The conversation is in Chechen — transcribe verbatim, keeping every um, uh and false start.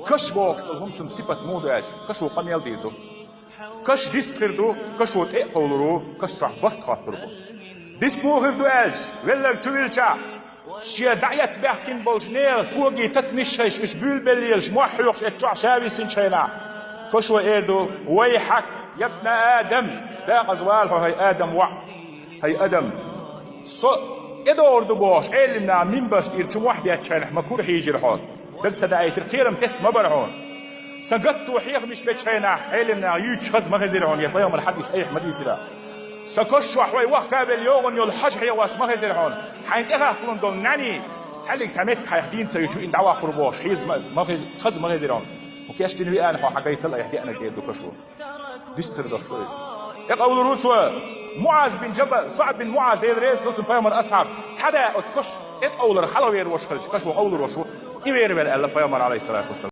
Каш бохуш долу хӀума, цуьнан сипат муха ду аьлча, кашо къамел дийр ду. Каш дист хир ду, кашо тӀе а кховлур ву, каш чохь барт хоттур бу. Дист муха хир ду аьлча, велларг чу вилчахь, шен дӀа а эцна баьхкина болчу нехан когий татанаш хьаьжча, уьш буьйлабелла лелаш, мохь хьоькхуш эцчохь ша висинчу хенахь, кашо эр ду: «Вайхьак, ябна Адам, декъаза вала хьо, хӀай Адам воӀ, хӀай Адам. Со тӀедогӀур ду бохуш, Ӏелам наха минбарш тӀера чу мохь беттачу хенахь ма кура хьийжира хьо. Дага ца даийтира, кхерам тесна ма бара хьуна. Сан гатто хьехамаш бечу хенахь, Ӏелам наха юьйцуш хаза ма хезира хьуна, я пайхамар хьадис айхьа ма дийцира. Сан каш чохь вай вахка а велла йогӀун йолу хьажа хьехош ма хезира хьуна. Хьайна тӀехахкалун долу нӀаьний цхьаьллиг цхьа меттиг хьайх дийна ца юьсу, и дӀаваккхур бохуш, хьеза ма, ма хеза, хаза ма хезира хьуна. Хьо кечдина веана хьо хьан гайтал айхьа деана гӀерта ду кашо». Дист хир долуш ду и. ТӀе къовлур ву цо. МуӀаз бин Джабал, СаӀд бин МуӀаз, Дела реза хила цунна, пайхамар асхьаб. Цхьа да оцу каш тӀе къовлар хьалавер ваш хилча, кашо къовлур ваш ву. И вер вара аьлла пайхамар, Ӏалайхиссалату вассалам.